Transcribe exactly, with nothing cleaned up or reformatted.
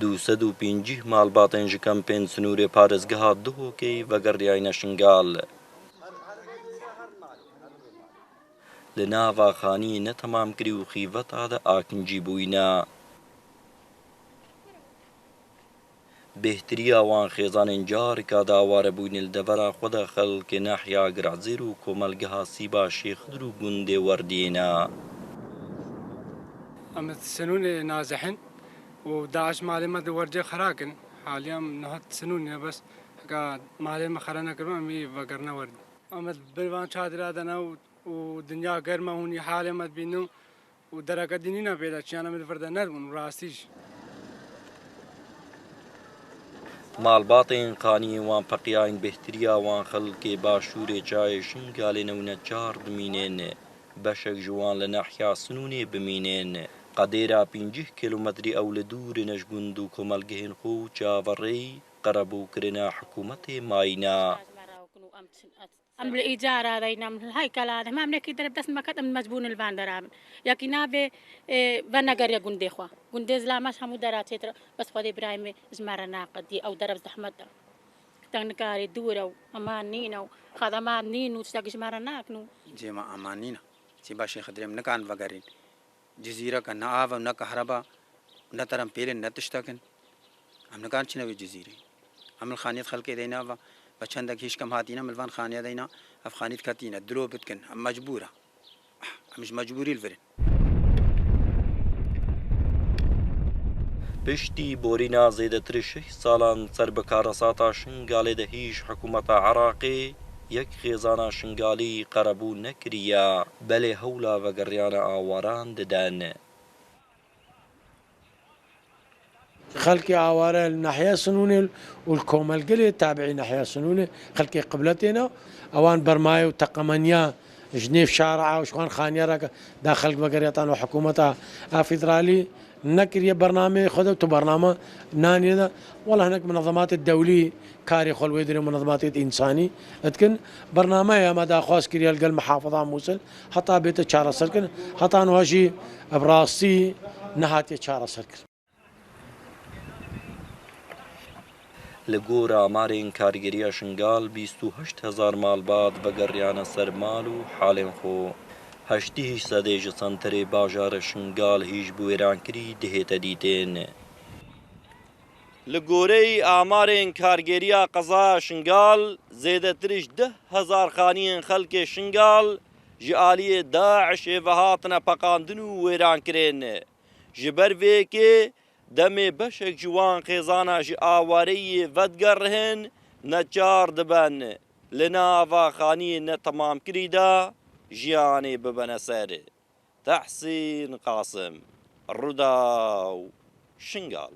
Du sed û pêncî malbatên ji kempên sinûrê parêzgeha Duhokê vegeriyayne Şingal. Li nava xaniyên netemamkirî û xîveta de akincî bûyîne. Bêhtiriya wan xêzanên carika di awarebûyînê li devera xwe de xelkê nahya Girazêr û komelgeha Sîba Şêxdir û gundê Werdiyê ne. Em di sinûnê nazihin û Daiş malê me di Werdiyê xera kirin. Halî em niha di sinûnê ne, bes heka malê me xera nekiribin, em ê vegerine Werdiyê. Em di bin van çadira de ne û, û dinya germ e, hûn ê halê me dibînin û dereke dînî ne pê de çiyan em ê di vir de nebûn û rastî jî. Malbatên qaniyên wan peqiyayên bêhtiriya wan xelkê başûrê çayê Şingalê ne û neçar dimînên. Beşek ji wan li nahya Sinûnê bimînên. Qedêra pêncî kîlometrî ew li dûr in ji gund û komelgehên xwe û çaverêyî qerebûkirina hikûmetê mayîne. Em li îcara de ne, em li heykela de, hema em nekî derib dest me ket, em mecbûr in li van dera bin. Yekî navê, e, venegeriya gundê xwe. Gundê zilama ji hemû dera çêtir, bes Xwedê birayê me ji me re naqediye, ew derib zehmet e. Teng nikarî dûr e û eman nîn e û xedemat nîn û tiştekî ji me re nakin û. Cê me eman nîn e. Sîba Şêxdirê em nikarin vegerîn. Cizîrek e, ne av e, ne kehreba, ne terempêl in, ne tiştek in. Em nikarin çine wê cizîrê. Em li xaniyê xelkê deyne, ve, ve çendek hîşkem hatîne, em li van xaniye deyne, ev xanî diketîne, dilo bitkin, em mecbûr e. Em ji mecbûrî li vir in. Piştî borîna zêdetir ji şeş salan ser bi karesata Şingalê de hîj hikûmeta Iraqê yek xêzana Şingalî qerebû nekiriye, belê hewla vegeriyana awaran diden. Xelkê aware li nahiya Sinûnê û li komelgilê tabiî nahiya Sinûnê, xelkê qibletê ne, ewan bermayê û teqemeniya ji nêv şara û ji wan xaniya re ke da xelk vegeriya tan û hikûmeta a federalî nekiriye bernameyê xwe de, tu bername nanîne de. Wela hinek munezematê dewlî karê xwe li wê derê, munezematê însanî dikin. Bernameyê me daxwaz kiriye li gel mihafiza Mûsil heta bête çareserkirin. Heta niha jî bi rastî nehatiye çareserkirin. Li gor amarên kargeriya Şingal, bîst û heşt hezar malbat vegeriyane ser mal û halên xwe. Heştî hîş sedê ji senterê bajarê Şingal hîj bi wêrankirî dihête dîtên. Li goreyî amarên kargeriya qezaya Şingal, zêdetir ji deh hezar xaniyên xelkê Şingal ji aliyê DAIŞê ve hatine peqandin û wêrankirin. Ji ber vê yekê demê beşek ji wan xêzana ji awareyê vedigerîhin, neçar dibin li nava xaniyên netemamkirî de jiyanê bibine ser. Tehsîn Qasim, Rûdaw, Şingal.